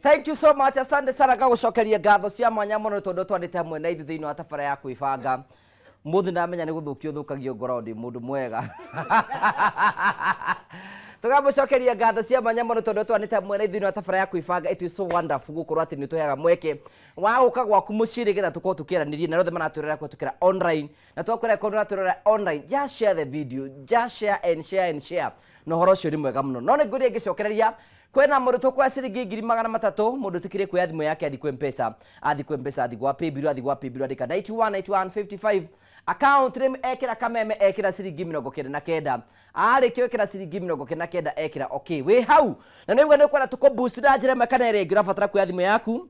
Thank you so much, asante sana. Ngagũcokeria ngatho cia mwanya mũno nĩ tondũ twandĩte hamwe na ithuĩ thĩinĩ wa tabara ya kwĩbanga. Mũthĩ ndamenya nĩ gũthũkio thũkagio ngoro, ndĩ mũndũ mwega. Tũgamũcokeria ngatho cia mwanya mũno tondũ twanĩte hamwe na ithuĩ thĩinĩ wa tabara ya kwĩbanga. It is so wonderful gũkorwo atĩ nĩ ũtũheaga mweke wa gũka gwaku mũciĩ nĩgetha tũkorwo tũkĩaranĩria na othe maratwĩrora kũhetũkĩra online, na twakwĩra korwo ũratwĩrora online, just share the video, just share and share and share, na ũhoro ũcio nĩ mwega mũno. No nĩ ngwĩrire ngĩcokereria kwĩna mũndũ tũkuoya ciringi 300,000. Mũndũ ũtĩkĩrie kuoya thimũ yake, athi kwĩ Mpesa, athi kwĩ Mpesa, athi gwa paybill, athi gwa paybill, andĩka 91 91 55, account name ekĩra Kameme, ekĩra ciringi 99. Arĩkia gwĩkĩra ciringi 99, ekĩra okay. Wĩ hau na nĩguo nĩ ũkwenda tũkũ boost na njĩra ĩmwe kana ĩrĩa ĩngĩ, ũrabatara kuoya thimũ yaku.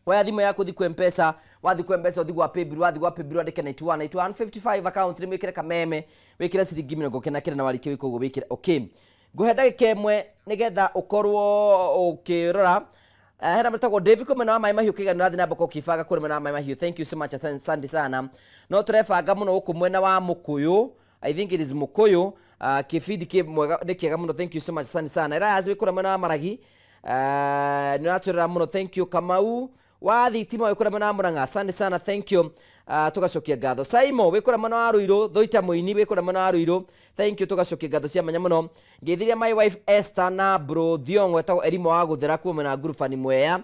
Woya thimũ yaku, ũthi kwĩ Mpesa. Wathi kwĩ Mpesa, ũthi gwa paybill. Wathi gwa paybill, andĩke 91 91 55, account name wĩkĩre Kameme, wĩkĩre ciringi 99, na warĩkia gwĩka ũguo wĩkĩre okay. Ngũhe ndagĩka ĩmwe nĩgetha ũkorwo ũkĩrora. Hena mũtagwo David kũmena wa Maĩ Mahiũ kĩgano rathiĩ na mbere ũkĩbanga kũrĩ mwena wa Maĩ Mahiũ. Thank you so much, asante sana. No tũrebanga mũno gũkũ mwena wa Mũkũyũ. I think it is Mũkũyũ. Kĩbindi kĩ mwega, nĩ kĩega mũno. Thank you so much, asante sana. Elias wĩ kũrĩa mwena wa Maragi, nĩ ũratwĩrora mũno, thank you. Kamau wa thitima wĩ kũrĩa mwena wa Mũrang'a, asante sana, thank you. Tũgacokia ngatho. Saimo wĩ kũrĩa mwena wa Ruiru, Thoita Mũini wĩ kũrĩa mwena wa Ruiru, thank you. Tũgacokia ngatho cia mwanya mũno. Ngĩthiria my wife Esther na bro Thiongo etagwo Erimo wa Gũthera kuma mwena wa Ngurubani Mwea.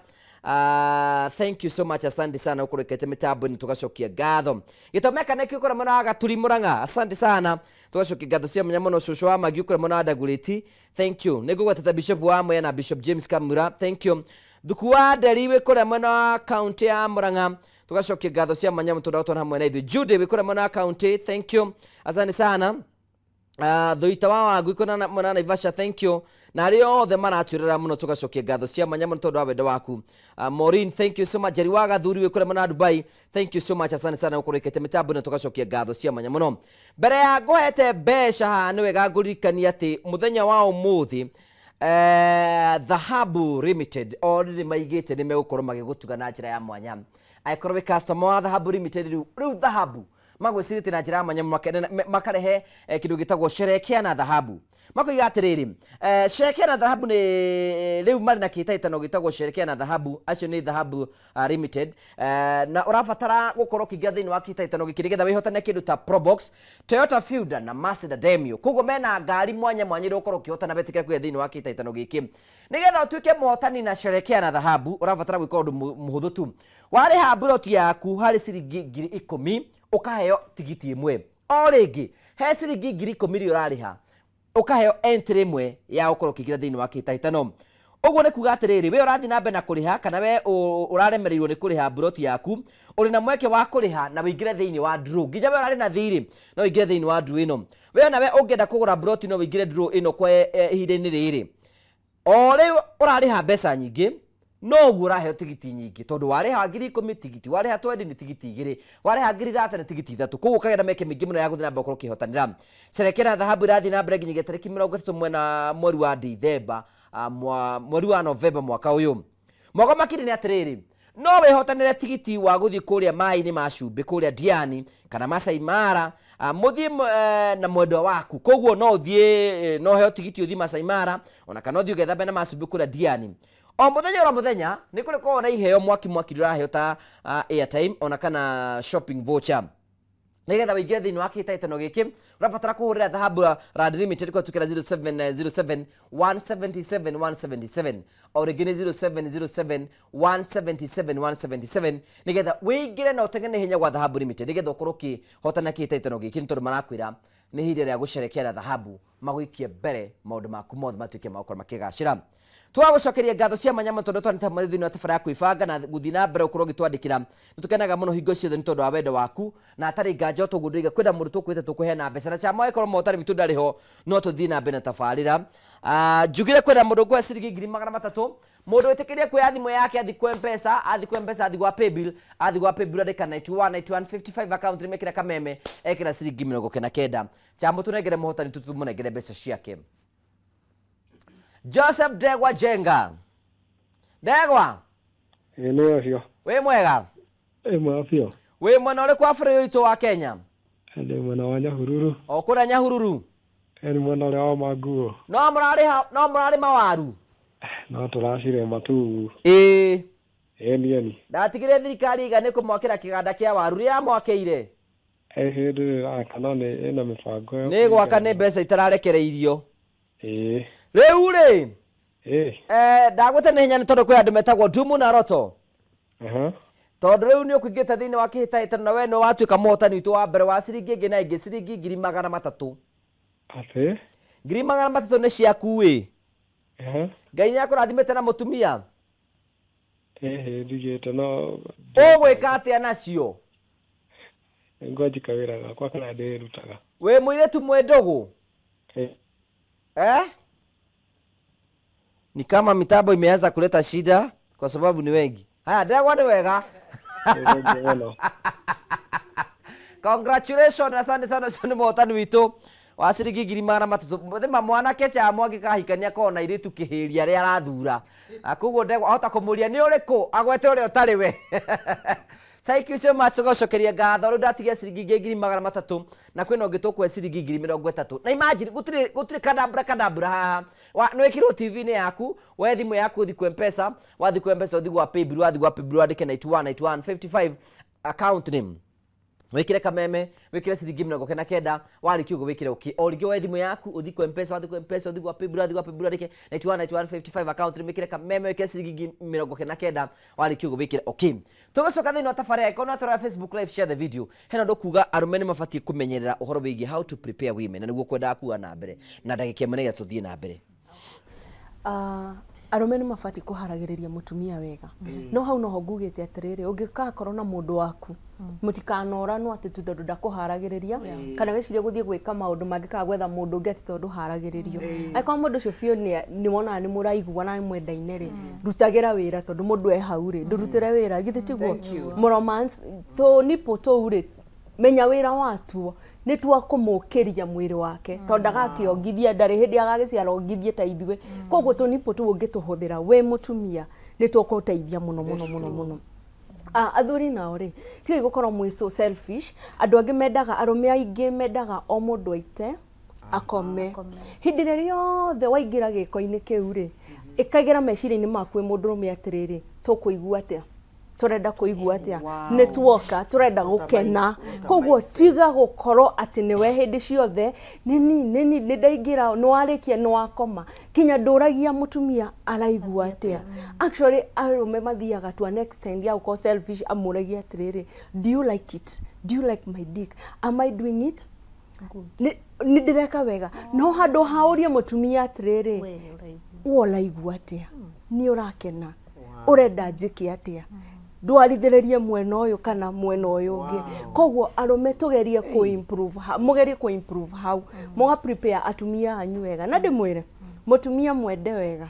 Thank you so much, asante sana ũkũrekete mĩtambo-inĩ, tũgacokia ngatho. Gĩtomeka nĩkĩo kũrĩa mwena wa Gaturi Mũrang'a, asante sana, tũgacokia ngatho cia mwanya mũno. Cũcũ wa Magi kũrĩa mwena wa Ndagurĩti, thank you. Nĩ ngũgwetete Bishop wa Mwea na Bishop James Kamura, thank you. Thuku wa Nderi wĩ kũrĩa mwena wa kaunti ya Mũrang'a, tũgacokia ngatho cia mwanya mũtũndũ twana hamwe na ithuĩ. Jude wĩ kũrĩa mwena wa kaunti, thank you, asante sana. Thuita wa Wangui kũrĩa mwena wa Naivasha, thank you. Na arĩa othe maratwĩrora mũno, tũgacokia ngatho cia mwanya mũno tondũ wa wendo waku. Maureen, thank you so much. Jerry wa Gathuri wĩ kũrĩa mwena wa Dubai, thank you so much, asante sana gũkorwo ikĩte mĩtambo ĩno, tũgacokia ngatho cia mwanya mũno. Mbere ya ngũhete mbeca haha, nĩ wega ngũririkania atĩ mũthenya wa ũmũthĩ, Dhahabu Limited already maigĩte nĩ megũkorwo magĩgũtuga na njĩra ya mwanya angĩkorwo wĩ customer wa Dhahabu Limited. Rĩu Dhahabu magwĩcirĩtie na njĩra ya mwanya, makarehe kĩndũ gĩtagwo Sherekea na Dhahabu. Makoiga atĩrĩrĩ, Sherekea na Dhahabu nĩ rĩu marĩ na kĩhĩtahĩtano gĩtagwo Sherekea na Dhahabu. Acio nĩ Dhahabu Limited, na ũrabatara gũkorwo ũkĩingĩra thĩinĩ wa kĩhĩtahĩtano gĩkĩ nĩgetha wĩhotane kĩndũ ta Probox, Toyota Fielder na Mazda Demio. Koguo mena ngari mwanya mwanya iria ũkorwo ũkĩhotana wetĩkĩra kũgĩa thĩinĩ wa kĩhĩtahĩtano gĩkĩ. Nĩgetha ũtuĩke mũhotani na Sherekea na Dhahabu, ũrabatara gwĩka ũndũ mũhũthũ tu. Warĩha mburoti yaku harĩ ciringi 10,000, ũkaheo tigiti ĩmwe. O rĩngĩ, he ciringi 10,000 iria ũrarĩha, ũkaheo entry ĩmwe ya gũkorwo ũkĩingĩra thĩinĩ wa kĩhĩtahĩtano. Ũguo nĩ kuga atĩrĩrĩ, we ũrathiĩ na mbere na kũrĩha kana we ũraremereirwo nĩ kũrĩha mburoti yaku, ũrĩ na mweke wa kũrĩha na ũingĩre thĩinĩ wa draw. Nginya we ũrarĩ na thirĩ no ũingĩre thĩinĩ wa draw ĩno. We ona we ũngĩenda kũgũra mburoti no ũingĩre draw ĩno kwa ihinda-inĩ rĩrĩ. O rĩu ũrarĩha mbeca nyingĩ, noguo ũraheo tigiti nyingĩ, tondũ warĩha 10,000 tigiti, warĩha 20 nĩ tigiti igĩrĩ, warĩha 30,000 nĩ tigiti ithatũ. Koguo ũkagĩa na mĩeke mĩingĩ mũno ya gũthiĩ na mbere gũkorwo ũkĩhotanĩra. Sherekea Dhahabu ĩrathiĩ na mbere nginyagia tarĩki 30 mwena mweri wa Dithemba, mweri wa Novemba mwaka ũyũ. Mwaka makĩria nĩ atĩrĩrĩ, no wĩhotanĩre tigiti wa gũthiĩ kũrĩa maĩ-inĩ ma cumbĩ kũrĩa Diani kana Masai Mara, mũthiĩ na mwendwa waku. Koguo no ũthiĩ, no heo tigiti ũthiĩ Masai Mara ona kana ũthiĩ ũgethambe na macumbĩ kũrĩa Diani. O mũthenya oro mũthenya nĩ kũrĩ koragwo na iheo mwaki mwaki ndũraheo ta airtime ona kana shopping voucher. Nĩgetha ũingĩre thĩinĩ wa kĩhĩtahĩtano gĩkĩ, ũrabatara kũhũrĩra Dhahabu Land Limited kũhetũkĩra 0707 177 177, o rĩngĩ nĩ 0707 177 177, nĩgetha wĩingĩre na ũteng'ere hinya gwa Dhahabu Limited nĩgetha ũkorwo ũkĩhotana kĩhĩtahĩtano gĩkĩ, nĩ tondũ marakwĩra nĩ ihinda rĩa gũcerekea na Dhahabu, magũikie mbere maũndũ maku mothe matuĩke ma gũkorwo makĩgacĩra. Twagũcokeria ngatho cia mwanya mũno tondũ twanĩte hamwe thĩinĩ wa tabara ya kwĩbanga na gũthiĩ na mbere gũkorwo ũgĩtwandĩkĩra. Nĩ tũkenaga mũno hingo ciothe nĩ tondũ wa wendo waku, na hatarĩ nganja o toguo ndoiga kwĩna mũndũ tũkwĩte tũkũheana mbeca na chama angĩkorwo mũhotani witũ ndarĩ ho, no tũthiĩ na mbere na tabarĩra. Njugire kwĩna mũndũ ũkũhe ciringi 300,000, mũndũ wĩtĩkĩrie kuoya thimũ yake, athi kwa Mpesa, athi kwa Mpesa, athi gwa paybill, athi gwa paybill, andĩka 91 91 55, account nĩmekĩra Kameme, ekĩra ciringi 99. Chama tũnengere mũhotani tũmũnengere mbeca ciake. Joseph Ndegwa Njenga. Ndegwa. Ĩĩ nĩ ũcio. Wĩ mwega? Ĩ mwega biũ. Wĩ mwena ũrĩkũ wa bũrũri witũ wa Kenya? Ndĩ mwena wa Nyahururu. O kũrĩa Nyahururu? Ĩ nĩ mwena ũrĩa wa Manguo. No mũrarĩha, no mũrarĩma waru? No tũracirĩma tu. Ĩĩ. Ĩni ĩni. Ndatigire thirikari iga nĩ kũmwakĩra kĩganda kĩa waru rĩa mwakĩire. Ĩhĩ ndĩrĩ ĩraka no nĩ ĩna mĩbango ya Nĩ gwaka nĩ kũringana. mbeca itararekereirio. Ĩĩ. Rĩu rĩ, Ĩĩ. Ndagwĩte nĩ hinya nĩ tondũ kwĩ andũ metagwo Ndumu na Roto. Aha. Tondũ rĩu nĩ ũkũingĩte thĩinĩ wa kĩhĩtahĩtano na we nĩ watuĩka mũhotani witũ wa mbere wa ciringi ĩngĩ na ĩngĩ ciringi 300,000. Atĩ? 300,000 nĩ ciaku ĩ. Aha. Ngai nĩ akũrathimĩte na mũtumia. Ĩhĩ ndigĩte no Ũgwĩka atĩa nacio? Nĩngwanjia kawĩra gakwa karĩa ndĩrutaga. Wĩ mũirĩtu mwĩ ndũgũ? Ĩĩ. Eh? Ni kama mitambo imeanza kuleta shida kwa sababu ni wengi. Haya, ndegwa nĩ wega. Nĩ mũno. Congratulations, asante sana ũcio nĩ mũhotani witũ wa ciringi 300,000. Thima mwanake chamo angĩkahikania akorwo na airĩtu kĩhĩri arĩa arathura. Koguo ndegwa ahota kũmũria nĩ ũrĩkũ agwete ũrĩa ũtarĩ we. Thank you so much, tũgacokeria ngatho. Rĩu ndatigia ciringi ingĩ 300,000 na kwĩna ũngĩ tũkũhe ciringi 30,000. Na imagine gũtirĩ kadambura kadambura haha. Nĩ wĩkĩrwo TV-inĩ yaku, we thimũ yaku ũthiĩ kwa M-Pesa, wathiĩ kwa M-Pesa ũthiĩ gwa Paybill, wathiĩ gwa Paybill wandĩke 91 91 55 account name. Wĩkĩre kameme, wĩkĩre ciringi 99, warĩkia ũguo wĩkĩre okay. O rĩngĩ woe thimũ yaku, ũthiĩ kwa M-Pesa, wathiĩ kwa M-Pesa, ũthiĩ gwa Paybill, wathiĩ gwa Paybill wandĩke 91 91 55 account name, wĩkĩre kameme, wĩkĩre ciringi 99, warĩkia ũguo wĩkĩre okay. Tũgĩcoka thĩinĩ wa tabarĩra, ĩkorwo nĩ watũrora Facebook live, share the video. Hena ũndũ kuga arũme nĩ mabatiĩ kũmenyerera ũhoro wĩgiĩ how to prepare women, na nĩguo kwendaga kuga na mbere. Na ndagĩka ĩmwe nĩgetha tũthiĩ na mbere. Arũme nĩ mabatiĩ kũharagĩrĩria mũtumia wega. No hau noho ngugĩte atĩrĩrĩ, ũngĩgakorwo na mũndũ waku, mũtikanoranwo atĩ tu tondũ ndakũharagĩrĩria, kana wĩcirie gũthiĩ gwĩka maũndũ mangĩ kana gwetha mũndũ ũngĩ atĩ tondũ haragĩrĩrio. Angĩkorwo mũndũ ũcio biũ nĩ wonaga nĩ mũraiguana nĩ mwendaine rĩ, rutagĩra wĩra tondũ mũndũ e hau rĩ, ndũrutĩre wĩra, githĩ tiguo? Mũromance, tũnipũ tũu rĩ, menya wĩra watuo nĩ twa kũmũkĩria mwĩrĩ wake tondũ ndagakĩongithia, ndarĩ hĩndĩ agagĩciara ongithie ta ithuĩ. Koguo tũnipũ tũu ũngĩtũhũthĩra wĩ mũtumia nĩ tũkũteithia mũno mũno mũno mũno. Athuri nao rĩ, tigai gũkorwo mwĩ so selfish. Andũ angĩ mendaga, arũme aingĩ mendaga o mũndũ aite akome. Hĩndĩ ĩrĩa rĩothe waingĩra gĩko-inĩ kĩu rĩ, ĩkagĩra meciria-inĩ maku wĩ mũndũrũme atĩrĩrĩ, tũkũigua atĩa? Tũrenda kũigua atĩa? Nĩ tuoka, tũrenda gũkena. Koguo tiga gũkorwo atĩ nĩwe hĩndĩ ciothe, nĩni, nĩni, nĩ ndaingĩra, nĩ warĩkia, nĩ wakoma. Kinya ndũragia mũtumia araigua atĩa. Actually, arũme mathiaga to an extent ya gũkorwo selfish, amũragia atĩrĩrĩ, do you like it? Do you like my dick? Am I doing it? Nĩ ndĩreka wega. No handũ ha ũrie mũtumia atĩrĩrĩ, we ũraigua atĩa? Nĩ ũrakena? Ũrenda njĩke atĩa? Ndwarithĩrĩrie mwena ũyũ kana mwena ũyũ ũngĩ. Koguo arũme tũgerie kũ improve, mũgerie kũ improve hau. Mũga prepare atumia anyu wega. Na ndĩmwĩre, mũtumia mwende wega,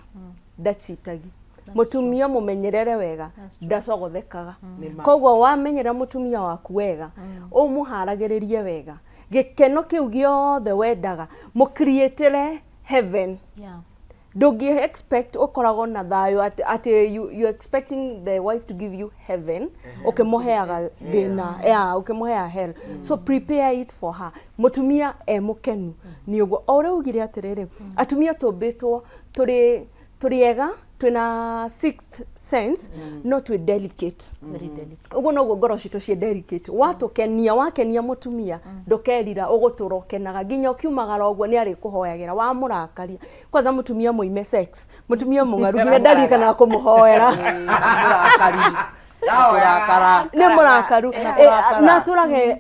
ndachitagi. Mũtumia mũmenyerere wega, ndacogothekaga. Koguo wamenyera mũtumia waku wega, ũmũharagĩrĩrie wega, gĩkeno kĩu gĩothe wendaga, mũcreatĩre heaven. Ndũngĩ expect ũkoragwo na thayũ atĩ you expecting the wife to give you heaven, ũkĩmũheaga thĩna, yeah, ũkĩmũheaga hell. So prepare it for her. Mũtumia e mũkenu nĩ ũguo. O ũrĩa ugire atĩrĩrĩ, atumia tũmbĩtwo tũrĩ ega, twĩna sixth sense, no twĩ delicate. Very delicate. Ũguo noguo ngoro citũ ciĩ delicate. Watũkenia, wakenia mũtumia, ndũkerira, ũgũtũra ũkenaga. Nginya ũkiumagara ũguo nĩ arĩkũhoyagĩra, wamũrakaria. Kwanza mũtumia mũime sex, mũtumia mũng'aru, nginya ndaririkanaga kũmũhoera. Nĩ mũrakaru. Na atũrage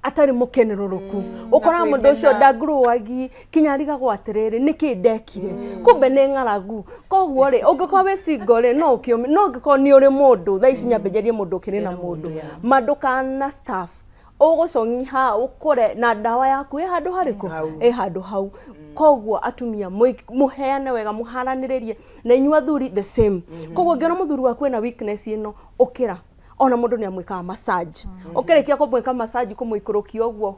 atarĩ mũkenerũrũku. Ũkoraga mũndũ ũcio ndangurũagi, kinya arigagwo atĩrĩrĩ, nĩkĩ ndekire? Kumbe nĩ ng'aragu. Koguo rĩ, ũngĩkorwo wĩ single rĩ, no ũkĩũme, no ũngĩkorwo nĩ ũrĩ mũndũ, thaa ici nyambe njarie mũndũ ũkĩrĩ na mũndũ. Ma ndũkana staff. Ũgũcong'iha, ũkũre na ndawa yaku ĩ handũ harĩkũ? Ĩ handũ hau. Koguo atumia mũheane wega, mũharanĩrĩrie, na inyuĩ athuri the same. Koguo ũngĩona mũthuri waku ena weakness ĩno, ũkĩra. Ona mũndũ nĩ amwĩkaga massage. Ũkĩrĩkia kũmwĩka massage, kũmũikũrũkia ũguo,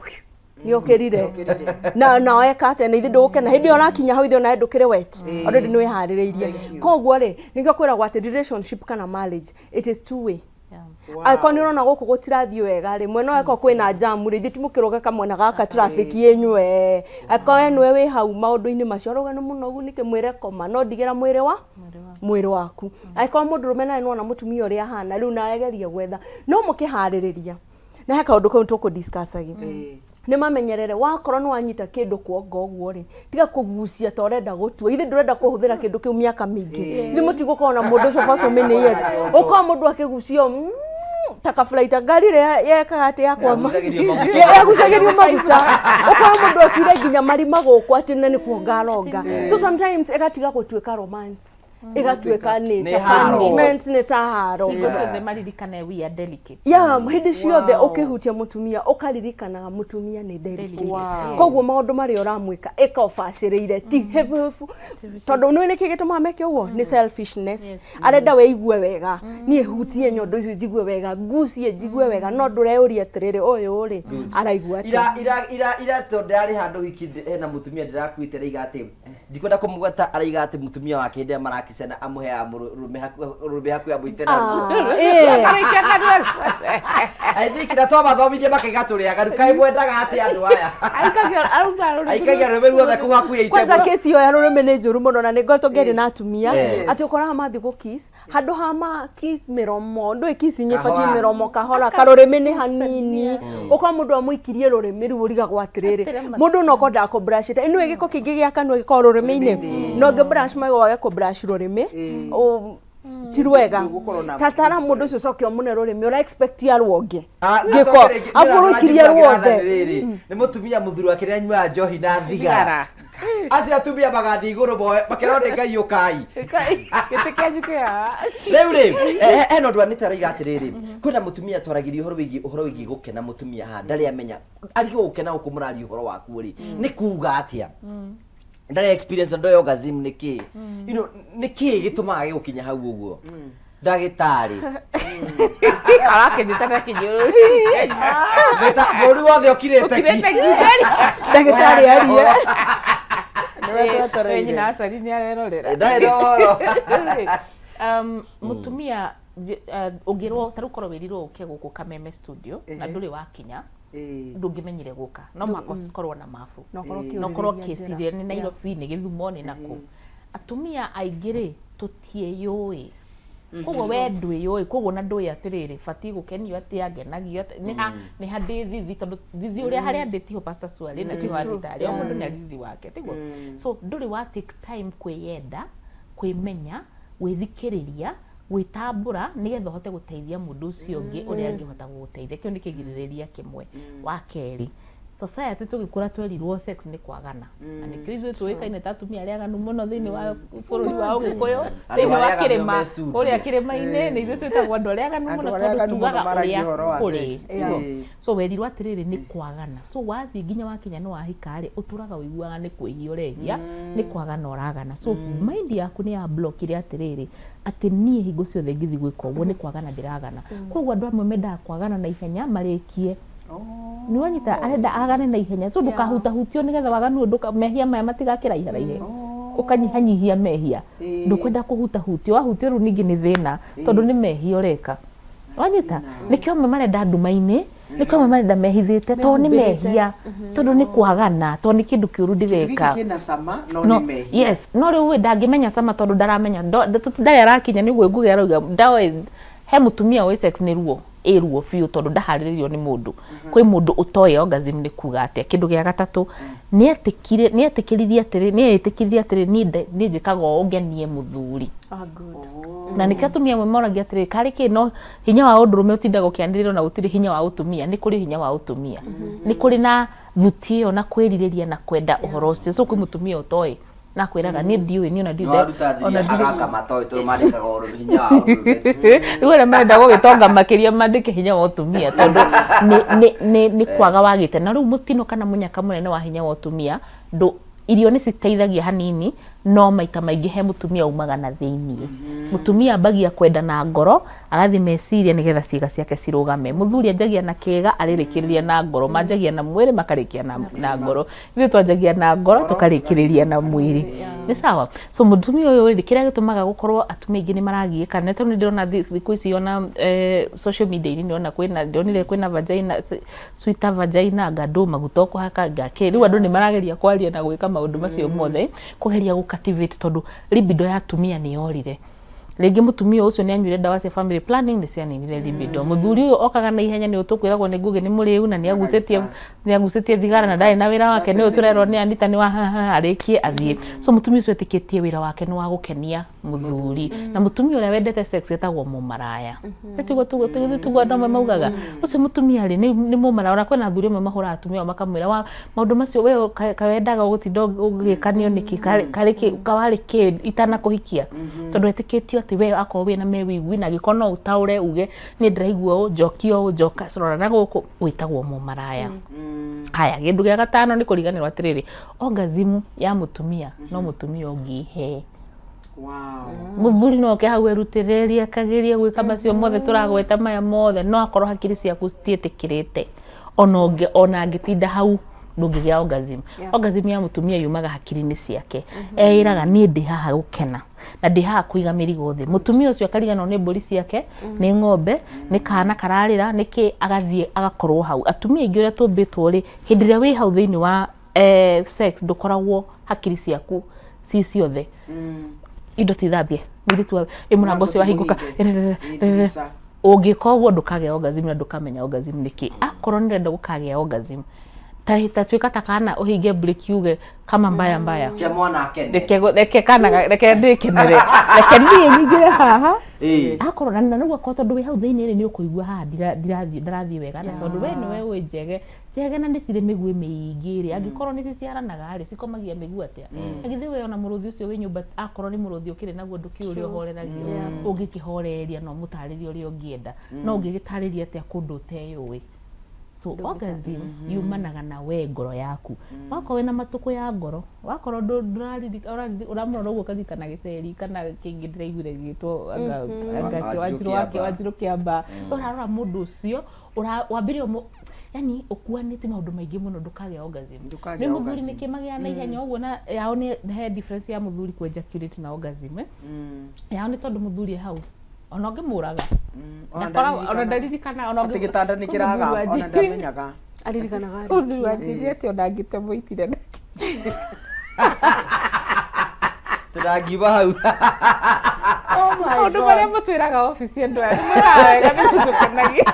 nĩ ũkĩrire. Na weka atĩa? Na ithuĩ ndũgũkena. Hĩndĩ ĩyo ũrakinya hau, ithuĩ onawe ndũkĩrĩ wet. Already nĩ wĩharĩrĩirie. Koguo rĩ, nĩkĩo kwĩragwo atĩ relationship kana marriage, it is two way. Angĩkorwo nĩ ũrona gũkũ gũtirathiĩ wega rĩ, mwena ũyũ angĩkorwo kwĩna jamu rĩ, ithuĩ mũkĩrũge kamwena gaka traffic ĩnywe. Angĩkorwo we nĩwe wĩ hau maũndũ-inĩ macio ũrauga nĩ mũnogu nĩkĩ, mwĩre koma no ndigĩra mwĩrĩ wa mwĩrĩ waku. Angĩkorwo mũndũrũme nawe nĩwona mũtumia ũrĩa ahana rĩu nawe geria gwetha no mũkĩharĩrĩria na he kaũndũ kau tũkũ discuss agi nĩ mamenyerere wakorwo nĩ wanyita kĩndũ kuongo ũguo rĩ, tiga kũgucia ta ũrenda gũtua. Ithe ndũrenda kũhũthĩra kĩndũ kĩu mĩaka mĩingĩ, ithe mũtigũkorwo na mũndũ ũcio for so many years, ũkorwo mũndũ akĩgucio ta kaburaita ngari ĩrĩa yekaga atĩ yakwama. Yagucagĩrio maguta. Yagucagĩrio maguta, ũkorwo mũndũ atuire nginya marima gũkũ atĩ na nĩkuo ngaronga. So sometimes ĩgatiga gũtuĩka romance, ĩgatuĩka nĩ Nĩ ta haro. punishment, nĩ ta haro. Hingo ciothe maririkane we are delicate. Ya hĩndĩ ciothe ũkĩhutia mũtumia ũkaririkanaga mũtumia nĩ delicate. Koguo maũndũ marĩa ũramwĩka ĩka ũbacĩrĩire, ti hĩbũhĩbũ, tondũ nĩ nĩkĩ gĩtũmaga meke ũguo nĩ selfishness. Arenda weigue wega, niĩ hutie nyondo icio njigue wega, ngucie njigue wega, no ndũreyũria atĩrĩrĩ, ũyũ rĩ araigua atĩa? Ira ira ira ira tondũ ndĩrarĩ handũ wiki hena mũtumia ndĩrakuĩte araiga atĩ ndikwenda kũmũgweta, araiga atĩ mũtumia wake hĩndĩ ĩrĩa marakicana amũheaga rũrũme hakuhĩ amũite naruo. Ah, ĩĩ. Akarĩkia kanua. I think na twamathomithia makaiga tũrĩ aganu, kaĩ mwendaga atĩ andũ aya Aikagia aruga rũrĩmĩ. Aikagia rũrĩmĩ ruothe kũu hakuhĩ aite. Kwanza kesi ĩyo ya rũrĩmĩ nĩ njũru mũno na nĩ ngoretwo ngĩaria na atumia Yes. atĩ ũkoraga mathiĩ gũ kiss, handũ ha ma kiss mĩromo, ndũĩ kiss inya ĩbatiĩ Kahora. mĩromo kahora, karũrĩmĩ nĩ hanini, ũkora mũndũ amũikirie rũrĩmĩ rĩu ũrigagwo atĩrĩrĩ, mũndũ no korwo ndakũbrashĩte ĩnĩwe gĩko kĩingĩ gĩa kanua gĩkoragwo rũrĩmĩ-inĩ, na ũngĩ brush magego wage kũ brush rũrĩmĩ ti rwega. Ndũgũkorwo na- Tatara mũndũ ũcio ũcoke ũmũne rũrĩmĩ ũra expect aruonge Ah, gĩko acoke rĩngĩ, abu rũikirie ruothe. Nĩ mũtumia mũthuri wake nĩ anyuaga njohi na thigara, acio atumia magathiĩ igũrũ moe makerwo nĩ Ngai ũkai. Gĩtĩ kĩanyu kĩa. Rĩu rĩ hena ũndũ Anita araiga atĩrĩrĩ, kwĩna mũtumia twaragĩria ũhoro wĩgiĩ gũkena, mũtumia haha ndarĩ amenya arigwo gũkena gũkũ mũraria ũhoro wakuo rĩ nĩ kuga atĩa, ndarĩ experience ndoĩ orgasm nĩ kĩ, nĩ kĩ gĩtũmaga gĩgũkinya hau ũguo, ndagĩtarĩ? Arakĩnjĩta na kĩnyũrũri. Bũrũri wothe ũkirĩte ki. Ũkirĩte ki. Ndagĩtarĩ arie. Nĩwe twetereire. Nyina Acari nĩ arerorera. Ndarĩ na ũhoro. Mũtumia ũngĩrwo ta rĩu korwo wĩrirwo ũke gũkũ Kameme studio na ndũrĩ wakinya, ndũngĩmenyire gũka, no mũhaka ũkorwo na mabu. Na ũkorwo Na ũkorwo ũkĩũrĩrĩria njĩra. ũkĩciria nĩ Nairobi, nĩ Gĩthumo, nĩ nakũ. Atumia aingĩ rĩ tũtiĩyũĩ, koguo we ndwĩyũĩ, koguo na ndũĩ atĩrĩrĩ batiĩ gũkenio atĩa, ngenagio atĩa, nĩ ha ndĩ thithi, tondũ thithi ũrĩa harĩa ndĩ tiho Pastor Suarĩ na tiho Anita arĩ, o mũndũ nĩ arĩ thithi wake, tiguo? So ndũrĩ wa take time kwĩyenda, kwĩmenya, gwĩthikĩrĩria, gwĩtambũra nĩgetha ũhote gũteithia mũndũ ũcio ũngĩ ũrĩa angĩhota gũgũteithia. Kĩu nĩ kĩgirĩrĩria kĩmwe. Wa kerĩ, society tũgĩkũra twerirwo sex nĩ kwagana, na nĩkĩo ithuĩ tũĩkaine ta atumia arĩa aganu mũno thĩinĩ wa bũrũri wa Ũgĩkũyũ, Andũ thĩinĩ wa arĩa aganu kĩrĩma me studio. kũrĩa kĩrĩma-inĩ nĩ ithuĩ twĩtagwo andũ arĩa aganu Andũ mũno arĩa tondũ aganu mũno tugaga maragia ũrĩa ũhoro wa kũrĩ. sex. Tiguo? So werirwo atĩrĩrĩ nĩ kwagana, so wathiĩ nginya wakinya nĩ wahika rĩ, ũtũraga ũiguaga nĩ kwĩhia ũrehia, nĩ kwagana ũragana. So mind yaku nĩ ya blockire atĩrĩrĩ atĩ niĩ hingo ciothe ngĩthiĩ gwĩka ũguo nĩ kwagana ndĩragana. Koguo andũ amwe mendaga kwagana na ihenya marĩkie, nĩ wanyita, arenda agane na ihenya, so ndũkahutahutio nĩgetha waganu ũyũ mehia maya matigakĩraiharaihe, ũkanyihanyihia mehia. Ndũkwenda kũhutahutio, wahutio rĩu ningĩ nĩ thĩna tondũ nĩ mehia ũreka, wanyita? Nĩkĩo amwe marenda nduma-inĩ, nĩkĩo amwe marenda mehithĩte, tondũ nĩ Mehumbĩrĩte. mehia, tondũ nĩ kwagana, tondũ nĩ kĩndũ kĩũru Gĩkĩ ndĩreka. kĩna cama no No, nĩ mehia. Yes, no rĩu ĩ ndangĩmenya cama tondũ ndaramenya ndarĩ arakinya nĩguo ngũgĩ arauga ndoĩ he mũtumia ũĩ sex nĩ ruo, ĩ ruo biũ tondũ ndaharĩrĩirio nĩ mũndũ. Kwĩ mũndũ ũtoĩ orgasm nĩ kuga atĩa. Kĩndũ gĩa gatatũ, nĩetĩkĩririe atĩrĩ, nĩeĩtĩkĩririe atĩrĩ, niĩ njĩkaga ũũ ngenie mũthuri. Ah, good. Na nĩkĩo atumia amwe moragia atĩrĩ, karĩ kĩ no hinya wa ũndũrũme ũtindaga ũkĩanĩrĩrwo na gũtirĩ hinya wa ũtumia? Nĩ kũrĩ hinya wa ũtumia, nĩ kũrĩ na thuti ĩyo na kwĩrirĩria na kwenda ũhoro ũcio. So kwĩ mũtumia ũtoĩ na akwĩraga niĩ ndiũĩ, niĩ ona Nĩ waruta ona thiria ndirĩ agaka matoĩ tondũ mandĩkaga ũrũme, hinya wa ũndũrũme. Rĩu arĩa marenda gũgĩtonga makĩria mandĩke hinya wa ũtumia tondũ nĩ kwaga wagĩte. Na rĩu mũtino kana mũnyaka mũnene wa hinya wa ũtumia ndũ irio nĩ citeithagia hanini, no maita maingĩ he mũtumia umaga na thĩiniĩ. Mũtumia ambagia kwenda na ngoro, agathiĩ meciria nĩgetha ciĩga ciake cirũgame. Mũthuri anjagia na kĩĩga, arĩrĩkĩrĩria na ngoro. Manjagia na mwĩrĩ makarĩkia na ngoro. Ithuĩ twanjagia na ngoro tũkarĩkĩrĩria na mwĩrĩ. Nĩ sawa. So mũtumia ũyũ rĩ, kĩrĩa gĩtũmaga gũkorwo atumia aingĩ nĩ maragiĩka nĩ tondũ nĩ ndĩrona thikũ ici ona social media-inĩ ndĩrona kwĩna, ndĩronire kwĩna vagina, sweeter vagina, anga ndũ maguta ũkũhaka, anga kĩ. Rĩu andũ nĩ marageria kwaria na gwĩka maũndũ macio mothe, kũgeria gũ cultivate tondũ libido ya atumia nĩ yorire. Rĩngĩ mũtumia ũcio nĩ anyuire ndawa cia family planning nĩ cianinire libido. Mũthuri ũyũ okaga na ihenya nĩ tũkwĩragwo nĩ Ngũgĩ nĩ mũrĩu na nĩ agucĩtie nĩ agucĩtie thigara na ndarĩ na wĩra wake, nĩ tũrerwo nĩ Anita nĩ wa haha arĩkie athiĩ. So mũtumia ũcio etĩkĩtie wĩra wake nĩ wa gũkenia mũthuri. Na mũtumia ũrĩa wendete sex etagwo mũmaraya. Tiguo tiguo tiguo tiguo andũ amwe maugaga. Ũcio mũtumia rĩ nĩ mũmaraya. Ona kwĩna athuri amwe mahũraga atumia ao makamwĩra wa maũndũ macio we kawendaga gũtinda ũgĩkanio nĩkĩ, karĩ kĩ kawarĩ kĩ itanakũhikia. Tondũ etĩkĩtio atĩ we akorwo wĩna mewĩigwi na angĩkorwo no ũtaũre uge niĩ ndĩraigua ũũ, njokia ũũ, njoka rora na gũkũ, wĩtagwo mũmaraya. Haya, kĩndũ gĩa gatano nĩ kũriganĩrwo atĩrĩrĩ, orgasm ya mũtumia no mũtumia ũngĩhe. Wow. Mũthuri no oke hau erutĩrĩrie akagerie gwĩka macio mothe tũragweta maya mothe, no akorwo hakiri ciaku citiĩtĩkĩrĩte, ona ũngĩ ona angĩtinda hau ndũngĩgĩa orgasm. Orgasm ya mũtumia yumaga hakiri-inĩ ciake. Eĩraga niĩ ndĩ haha gũkena na ndĩ haha kũiga mĩrigo thĩ. Mũtumia ũcio akariganĩrwo nĩ mbũri ciake, nĩ ng'ombe, nĩ kana kararĩra, nĩ kĩ, agathiĩ agakorwo hau. Atumia aingĩ ũrĩa tũmbĩtwo rĩ, hĩndĩ ĩrĩa wĩ hau thĩinĩ wa sex ndũkoragwo hakiri ciaku ci ciothe. Indo ti thambie, mũirĩtu wa ĩ mũrango ũcio wahingũka, ũngĩka ũguo ndũkagĩa orgasm na ndũkamenya orgasm nĩ kĩ. Akorwo nĩ ũrenda gũkagĩa orgasm, ta ta tuĩka ta kana ũhinge breki uge kama mbaya mbaya. Reke mwana akene. Reke reke kana reke ndĩkenere, reke niĩ nyingĩre haha. Akorwo na rĩu akorwo tondũ wĩ hau thĩinĩ rĩ, nĩ ũkũigua haha ndirathiĩ ndarathiĩ wega, na tondũ we nĩwe ũĩ njege, njege na nĩ cirĩ mĩguĩ mĩingĩ rĩ, angĩkorwo nĩ ciciaranaga rĩ, cikomagia mĩguĩ atĩa? Na githĩ we ona mũrũthi ũcio wĩ nyũmba akorwo nĩ mũrũthi ũkĩrĩ naguo ndũkĩũĩ ũrĩa ũhoreragio, ũngĩkĩhoreria na ũmũtarĩrie ũrĩa ũngĩenda, no ũngĩgĩtarĩria atĩa kũndũ ũteyũĩ? So orgasm yumanaga na we ngoro yaku. Wakorwo wĩna matukũ ya ngoro, wakorwo ũramũrora ũguo ũkaririkana gĩceri kana kĩngĩ ndĩraiguire gĩgĩtwo anga Wanjirũ Wanjirũ Kĩamba. Wanjirũ Kĩamba. Ũrarora mũndũ ũcio, wambĩrĩria yani ũkuanĩte maũndũ maingĩ mũno ndũkagĩa orgasm. Ndũkagĩa Nĩ mũthuri orgasm. nĩkĩ magĩaga na ihenya ũguo na yao nĩ he difference ya mũthuri kũ ejaculate na orgasm, eh? Yao nĩ tondũ mũthuri e hau ona ũngĩmũraga ona ndaririkana ona Atĩ gĩtanda nĩ kĩragamba ona ndamenyaga. Aririkanaga mũthuri wanjĩrire atĩ ona angĩtemwo itire nake. Tũrangiuma hau. Maũndũ marĩa mũtwĩraga obici andũ aya nĩ mwĩraga wega nĩ mũtũkenagia.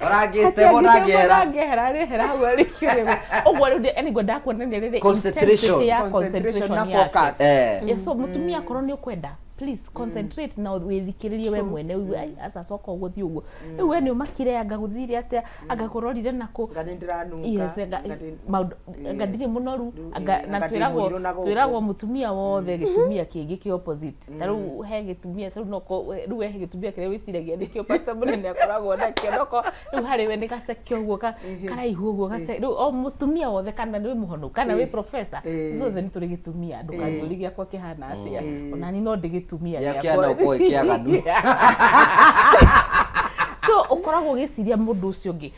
Orangĩtemwo na ngĩehera. Angĩehera arĩehera hau arĩkie ũrĩa ũguo rĩu anyway ndakuonania rĩrĩ Concentration. intensity ya Concentration na concentration yake. focus. Yeah, so mũtumia akorwo nĩ ũkwenda please concentrate na wĩthikĩrĩrie we mwene ugue ai aca coka ũguo thiĩ ũguo rĩu we nĩ ũmakire anga gũthire atĩa anga kũrorire nakũ. Anga nĩ ndĩranunga. Yes, anga anga ndĩ- maũndũ anga ndirĩ mũnoru anga na anga ndĩ twĩragwo mũirũ na gũkũ. twĩragwo mũtumia wothe gĩtumia kĩngĩ kĩ opposite. Ta rĩu he gĩtumia ta rĩu no rĩu he gĩtumia kĩrĩa wĩciragia nĩkĩo pastor mũnene akoragwo nakĩo noko rĩu harĩ we nĩ gaceke ũguo karaihu ũguo gace rĩu o mũtumia wothe kana nĩ mũhonu kana wĩ professor ithuothe nĩ tũrĩ gĩtumia ndũkanjũrie gĩakwa kĩhana atĩa ona ni no ndĩ gĩtumia Gĩa gĩakwa. kĩana ũkorwo kĩaganu. So ũkoragwo ũgĩciria mũndũ ũcio ũngĩ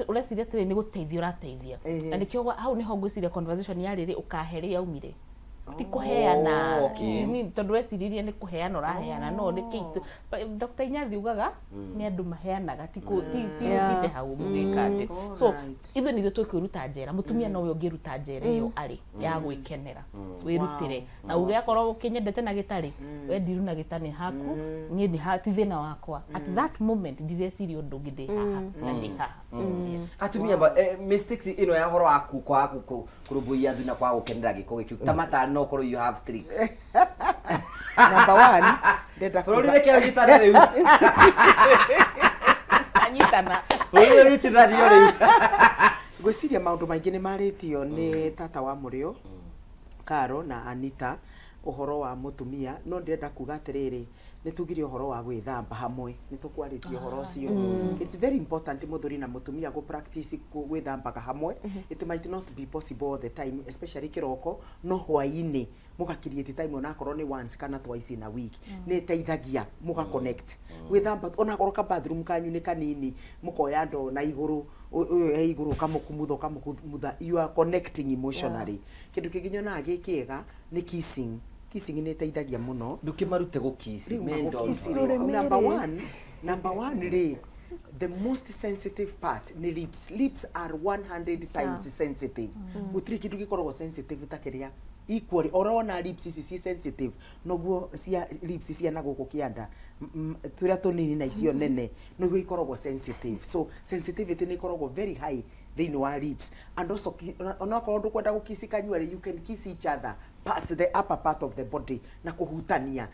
ũreciria atĩrĩ nĩ gũteithia ũrateithia na nĩkĩo hau nĩho ngwĩciria conversation ya rĩrĩ ũkahe rĩ yaumire ti kũheana. Oh, okay. Tondũ weciririe nĩ kũheana ũraheana no nĩ kĩ Dr. Inyathi ugaga nĩ andũ maheanaga ti ti ũthiĩte hau mũgĩka atĩ so ithuĩ nithuĩ tũkwĩruta njera mũtumia nowe ũngĩruta njera ĩyo arĩ ya gwĩkenera wĩrutĩre na uge akorwo ũkĩnyendete na gĩtarĩ we ndiru na gĩtarĩ haku niĩ nĩ ti thĩna wakwa at that moment ndireciria ũndũ ũngĩ ndĩ haha na ndĩ haha. Yes. Atumia mistakes ĩno ya horo waku kwaga kũrũmbũiya thuna kwaga gũkenera gĩko gĩkĩ ta matari no ũkorwo you have tricks. Number one, ndenda Bũrũri kuga reke ũnyitane rĩu. Anyitana. Bũrũri ũnyitithanio rĩu. Ngwĩciria maũndũ maingĩ nĩ marĩtio nĩ tata wa mũrĩo Karo na Anita ũhoro wa mũtumia, no ndĩrenda kuga atĩrĩrĩ, Nĩ tugire ũhoro wa gwĩthamba hamwe, nĩ tũkwarĩtie ũhoro ũcio. It's very important mũthuri na mũtumia gũ practice gwĩthambaga hamwe. It might not be possible all the time, especially kĩroko, no hwaĩ-inĩ mũga create time, onakorwo nĩ once kana twice in a week, nĩ ĩteithagia mũga connect. Gwĩthamba, onakorwo ka bathroom kanyu nĩ kanini, mũkoya ndoo na igũrũ, ũyũ e igũrũ, ũkamũkumutha, ũkamũkumutha, you are connecting emotionally. Kĩndũ kĩngĩ nyonaga gĩ kĩega nĩ kissing. Kissing nĩ ĩteithagia mũno. Ndũkĩmarute gũkici. Rĩu Men don't. magũkiss rĩ, Rũrĩmĩ number rĩ. one, number one rĩ, the most sensitive part nĩ lips. Lips are 100 times sensitive. Gũtirĩ kĩndũ gĩkoragwo sensitive ta kĩrĩa equally. Ũrona lips ici ci sensitive, noguo cia lips cia na gũkũ kĩanda, tũrĩa tũnini na icio nene, noguo ikoragwo sensitive. So sensitivity nĩ ĩkoragwo very high thĩinĩ wa lips. And also onakorwo ndũkwenda gũkiss kanyua rĩ, you can kiss each other parts, the upper part of the body, na kũhutania,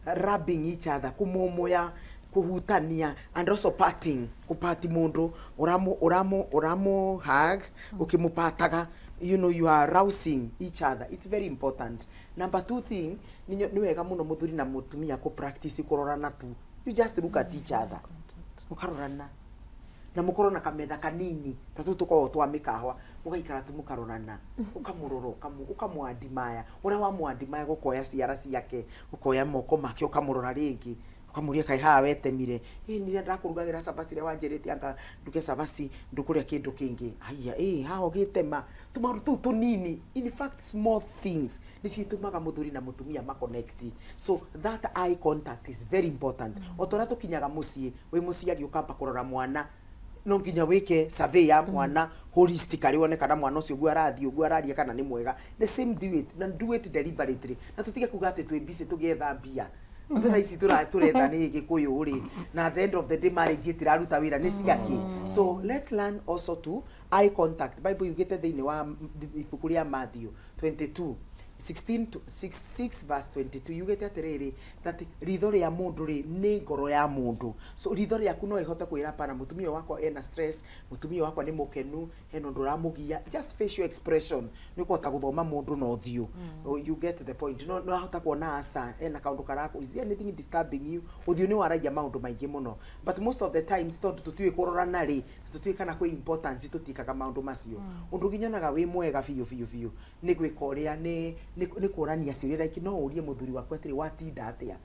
rubbing each other, kũmũmũya, kũhutania, and also parting, kũpati mũndũ, ũramũ ũramũ ũramũ hug, ũkĩmũpataga, you are arousing each other. It's very important. Number two thing, nĩ wega mũno mũthuri na mũtumia kũ practice kũrorana tu. You just look at each other, mũkarorana, na mũkorwo na kametha kanini ta tũu tũkoragwo twa mĩkawa, mũgaikara tu mũkarorana, ũkamũrora, ũkamũadimaya ũrĩa wamũadimaya, gũkoya ciara ciake, ũkoya moko make, ũkamũrora rĩngĩ, ũkamũria, "Kaĩ haha wetemire?" "Ĩ, nĩrĩa ndakũrugagĩra cabaci, rĩa wanjĩrĩte anga nduge cabaci, ndũkũrĩa kĩndũ kĩngĩ." "Aya, ĩ haha ũgĩtema." Tũmaũndũ tũu tũnini, in fact small things, nĩcio itũmaga mũthuri na mũtumia maconnect. So that eye contact is very important. O ta ũrĩa tũkinyaga mũciĩ, wĩ mũciari ũkamba kũrora mwana, no nginya wĩke survey ya mwana holistically, wone kana mwana ũcio ũguo arathiĩ, ũguo araria, kana nĩ mwega. The same, do it, na do it deliberately, na tũtige kuga atĩ twĩ busy tũgĩetha mbia. Rĩu mbeca ici tũretha nĩ Gĩkũyũ rĩ, na at the end of the day marriage ĩtiraruta wĩra, nĩ ciakĩ? So let's learn also to eye contact. Bible yugĩte thĩinĩ wa ibuku rĩa Matthew 22 16 to 6, 6 verse 22, yugĩte atĩrĩrĩ, that ritho rĩa mũndũ rĩ nĩ ngoro ya mũndũ. So ritho rĩaku no ĩhote kwĩra pana, mũtumia wakwa ena stress, mũtumia wakwa nĩ mũkenu, hena ũndũ ũramũgia. Just facial expression, nĩ ũkũhota gũthoma mũndũ na ũthiũ. Oh, you get the point. No ahota kuona aca ena kaũndũ karakũ, is there anything disturbing you? Ũthiũ nĩ waragia maũndũ maingĩ mũno, but most of the times, tondũ tũtiũĩ kũrorana rĩ, tũtiũĩ kana kwĩ importance, tũtiĩkaga maũndũ macio. Ũndũ ũngĩ nyonaga wĩ mwega biũ biũ biũ nĩ gwĩka ũrĩa nĩ kũrania ciũria, like no ũrie mũthuri waku atĩrĩ, "Watinda atĩa?"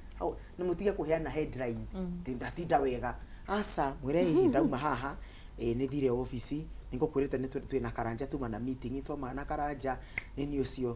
Na mũtige kũheana headline atĩ "Ndatinda wega." Aca, mwĩre, "Ĩ, ndauma haha, ĩ, nĩ thire obici, nĩ ngũkwĩrĩte nĩ twĩna Karanja, tuma na meeting, twama na Karanja, nĩ niĩ ũcio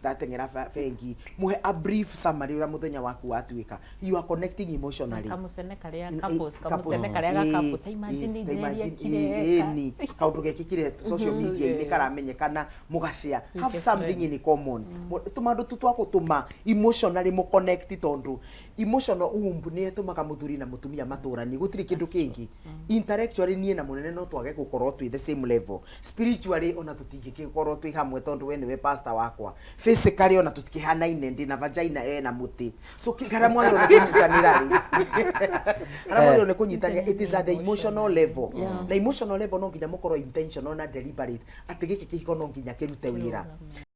ndateng'era bengi." Mũhe a brief summary ũrĩa mũthenya waku watuĩka. You are connecting emotionally. Kamucene karĩa couples, kamucene karĩa ga couples, ta imagine njeri ekire. Ĩni kaũndũ gekĩkire social media-inĩ karamenyekana, mũgashare, have something in common. Tũmaũndũ tu twa gũtũma emotionally mũconnect, tondũ emotional womb nĩ ĩtũmaga mũthuri na mũtumia matũranie. Gũtirĩ kĩndũ kĩngĩ. Intellectually, niĩ na mũnene no twage gũkorwo twĩ the same level. Spiritually, ona tũtingĩgĩkorwo twĩ hamwe, tondũ we nĩwe pastor wakwa. Physically, ona tũtikĩhanaine, ndĩ na vagina, ena mũtĩ. So harĩa mwagĩrĩirwo nĩ kũnyitanĩra rĩ, harĩa mwagĩrĩirwo nĩ kũnyitania, it is at the emotional level. Na emotional level no nginya mũkorwo intentional na deliberate atĩ gĩkĩ kĩhiko no nginya kĩrute wĩra.